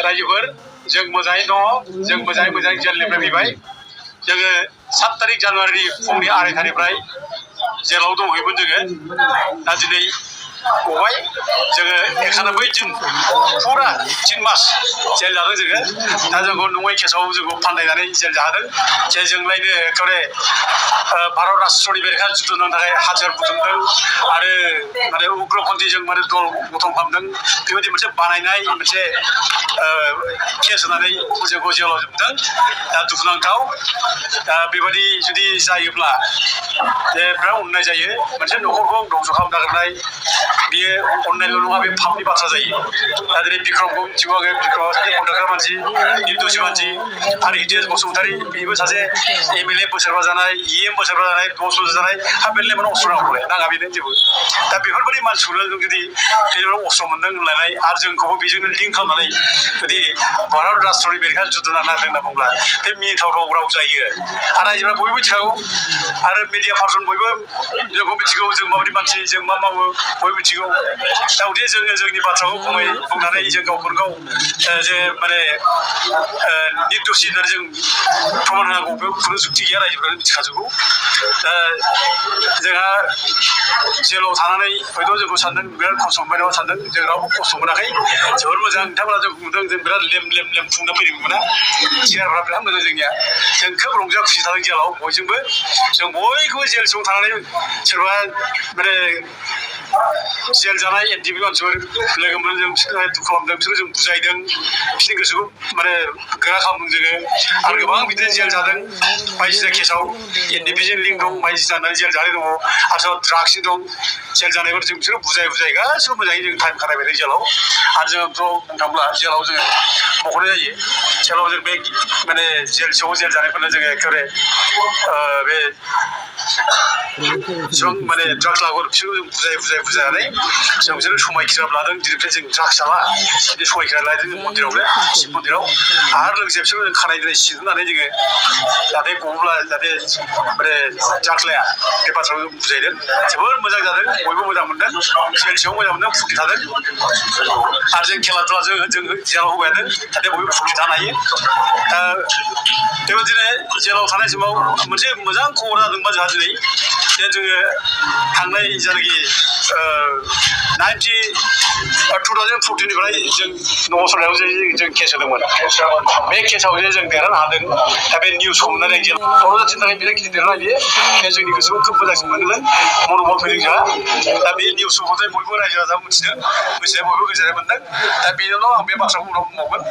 रायजोफोर जों मोजाङै दङ जों मोजाङै जेलनिफ्राय फैबाय जोङो 7 तारिख जानुवारि फुंनि 2:30निफ्राय जेलाव दंहैयोमोन जोङो दा दिनै गबाय जोङो 91 दिन फुरा 3 मास जेल जादों जोङो दा जोंखौ नङै केसाव जोंखौ फानदायनानै जेल जादों जे जोंलायनो एखेबारे भारत राष्ट्रनि बेरेखा जुद्ध नांनो थाखाय हाथियार बुथुमदों आरो माने उग्रपन्थीजों माने दल गठन खालामदों बेबायदि मोनसे बानायनाय मोनसे केस होनानै जोंखौ जेलाव जोबदों दा दुखुनांथाव दा बेबायदि जुदि जायोब्ला जे बिराद अननाय जायो मोनसे न'खरखौ धंस' खालामनो नागिरनाय बियो अननायल' नङा बे पापनि बाथ्रा जायो दा दिनै बिक्रमखौ मिथिगौ आङो बिक्रमआ सासे खन्थाइकार मानसि निर्दोषि मानसि आरो हितेश बसुमतारी बेबो सासे MLA बोसोरबा जानाय EM बोसोरबा जानाय 10 बोसोर जानाय हा बेनोलाय माने अस्त्र नांगौलाय नाङा बेनो जेबो दा बेफोरबायदि मानसिखौनो जों जुदि गेजेराव अस्त्र मोनदों होनलायनाय आरो जोंखौबो बेजोंनो लिंक खालामनानै जुदि भारत राष्ट्रनि बेरेखा जुद्ध नांनो नागिरदों होनना बुंब्ला बे मिनिथावथाव राव जायो आरो रायजोफ्रा बयबो मिथिखागौ आरो मिडिया पार्सन बयबो जोंखौ मिथिगौ जों माबायदि मानसि जों मा मावो बयबो मिथिगौ दा उदि जोङो जोंनि बाथ्राखौ बुंनानै जों गावखौनो गाव जे माने निर्दोषि होननानै जों प्रमान होनांगौ बे खुनु जुक्ति गैया रायजोफ्रानो मिथिखाजोबगौ दा जोंहा जेलाव थानानै हयथ' जोंखौ सानदों बिराद खस्थ' मोनबाय नामा सानदों जों रावबो खस्थ' मोनाखै जोबोर मोजां नोंथांमोना जों नुदों जों बिराद लेम खुंना फैदों मोना सिगांफ्रा बिराद मोजां जोंनिया जों खोब रंजा खुसि थादों जेलाव बयजोंबो जों बयखौबो जेल सिङाव थानानै सोरबा माने जेल जानाय NDP मानसिफोर लोगो मोनो जों बिसोरखौ दुखु खालामदों बिसोरखौ जों बुजायदों बिसोरनि गोसोखौ माने गोरा खालामदों जोङो आरो गोबां बिदिनो जेल जादों बायदिसिना केसाव NDPजों लिंक दं बायदिसिना होननानै जेल जानाय दङ आरो ड्राग्सनि दं जेल जानायफोर जों बिसोरो बुजाय गासिबो मोजाङै जों टाइम खाथायबाय थायो जेलाव आरो जोंथ' बुंनो थाङोब्ला जेलाव जोङो मख'नाय जायो जेलाव जों बे माने जेल सिङाव जेल जानायफोरनो जोङो एखेबारे बे जों माने ड्राग्स लागोर बिसोरखौ जों बुजायनानै जों बिसोरो समायखिरा लादों दिनैफ्राय जों ड्राग्स जाला बिदि समायखिरा लादों जों मन्दिरावनो शिब मन्दिराव आरो लोगोसे बिसोरखौ जों खानाय दिनै सिनहोनानै जोङो जाहाथे ग'ब्ला जाहाथे माने ड्राग्स लाया बे बाथ्राखौ जों बुजायदों जोबोर मोजां जादों बयबो मोजां मोनदों जेल सिङाव मोजां मोनदों फुर्ति थादों आरो जों खेला दुला जों जेलाव होबायानो जाहाथे बयबो फुर्ति थानो हायो बेबायदिनो जेलाव थानाय समाव मोनसे मोजां खबर जादोंबा जोंहा दिनै जे जोङो थांनाय जायनाखि 2014निफ्राय जों न'सरनायाव जों केस होदोंमोन बे केसाव जे जों देरहानो हादों दा बे निउसखौ मोननानै जों बर' जाथिनि थाखाय बिराद गिदिर देरहानाय बेयो जोंनि गोसोआव खोब मोजांसिन मोनदों मन'बल फैदों जोंहा दा बे निउसखौ बयबो रायजो राजा मिथिदों बयबो गोजोननाय मोनदों दा बेनोल' आं बे बाथ्राखौ उनाव बुंबावगोन